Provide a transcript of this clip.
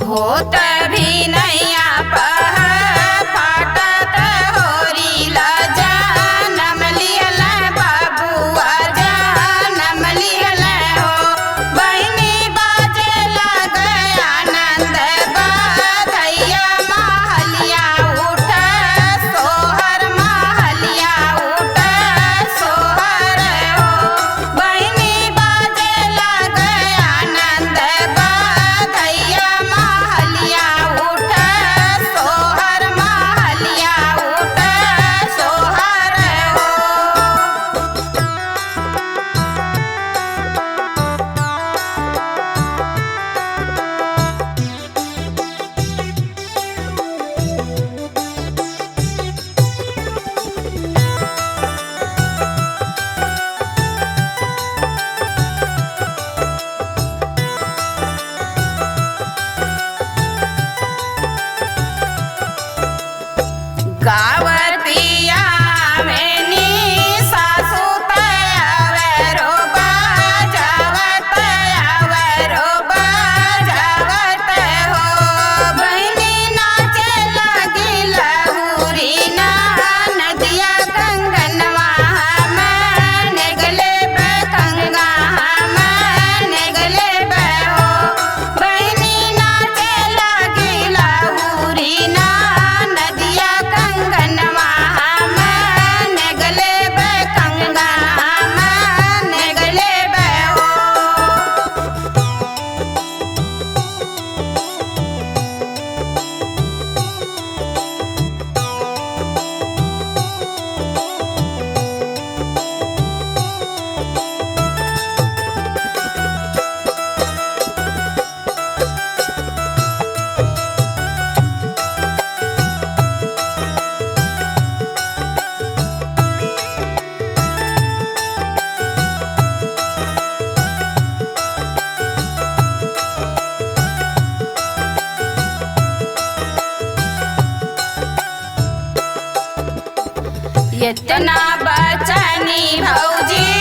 होत भी नैया पह फाटत होरी ला जनम लियल बबुआ जनम लियल हो। बहिनी बाजे लग आनंद बधैया महलिया उठ सोहर महलिया उठ सोहर हो। बहिनी बाजे लग आनंद बधैया महलिया उठ सोहर महलिया उठ सोहर हो। गावतिया मेनी सासु तयावरो बाजावत आवरो बाजावत हो। बहिनी नाचे लगी लहुरी ना नदिया कंगनवा मन गले बकंगा मन गले बहो। बहिनी नाचे लगी लहुरी ना नदिया कंगनवा मन गले बकंगा मन गले बहो। इतना बचनी भौजी।